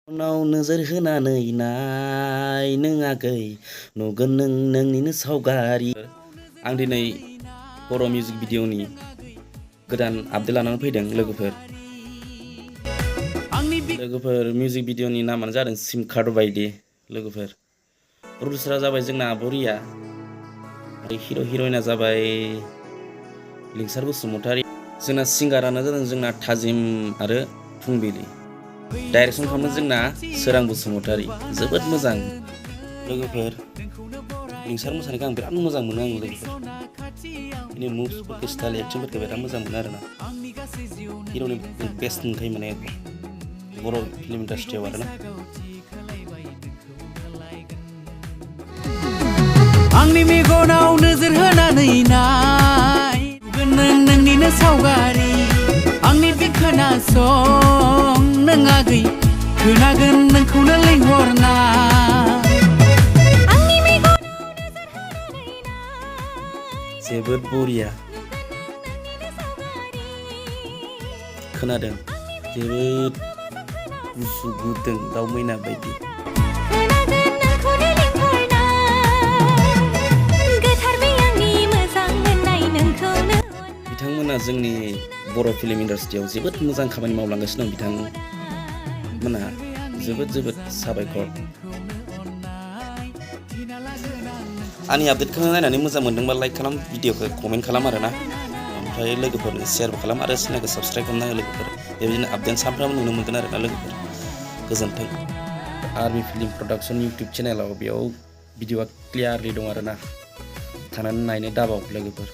उनाव नोजोर होनानै नाय नों आगै नुगोन नों नोंनिनो सावगारि। आं दिनै बर' मिउजिक भिडिअ'नि गोदान आपडेट लानानै फैदों लोगोफोर मिउजिक भिडिअ'नि नामानो जादों सिम कार्ड बायदि लोगोफोर। प्रडिउसारा जाबाय जोंना बरिया, हिर' हिर'इना जाबाय लिंसार बसुमतारी, जोंना सिंगारानो जादों जोंना थाजिम आरो फुंबिलि, डाइरेक्सन खालामदों जोंना सोरां बसुमतारी। जोबोद मोजां लोगोफोर, लिंसार मोसानायखौ आं बिराद मोजां मोनो लोगोफोर। बिनि मुभ्सफोरखौ स्टाइल एक्टिंफोरखौ बिराद मोजां मोनो आरोना। हिर'नि बेस्ट नुथाय माने बर' फिल्म इन्डास्ट्रियाव आरोना। आंनि मेगनाव नोजोर होनानै नाय नों नोंनिनो सावगारि। आंनि बे खोनासं नों आगै खोनागोन नोंखौनो लिंहरना। आंनि मेगनाव नोजोर होनानै नाय जोबोद बरिया खोनादों, जोबोद गुसु गुदुं दाउ मैना बायदि। बिथांमोना जोंनि बर' फिल्म इन्डास्ट्रियाव जोबोद मोजां खामानि मावलांगासिनो दं। बिथांमोना जोबोद साबायखर। आंनि आपडेटखौ नायनानै मोजां मोनदोंबा लाइक खालाम, भिडिअखौ कमेन्ट खालाम आरोना। ओमफ्राय लोगोफोरनो शेयारबो खालाम आरो चेनेलखौ साबस्क्राइब खालामना हो लोगोफोर। बेबायदिनो आपडेट सानफ्रामबो नुनो मोनगोन आरोना लोगोफोर। गोजोन्थों। आर्मि फिल्म प्रडाक्सन इउटुब चेनेलाव बेयाव भिडिअआ क्लियारलि दं आरोना, थांनानै नायनो दाबाव लोगोफोर।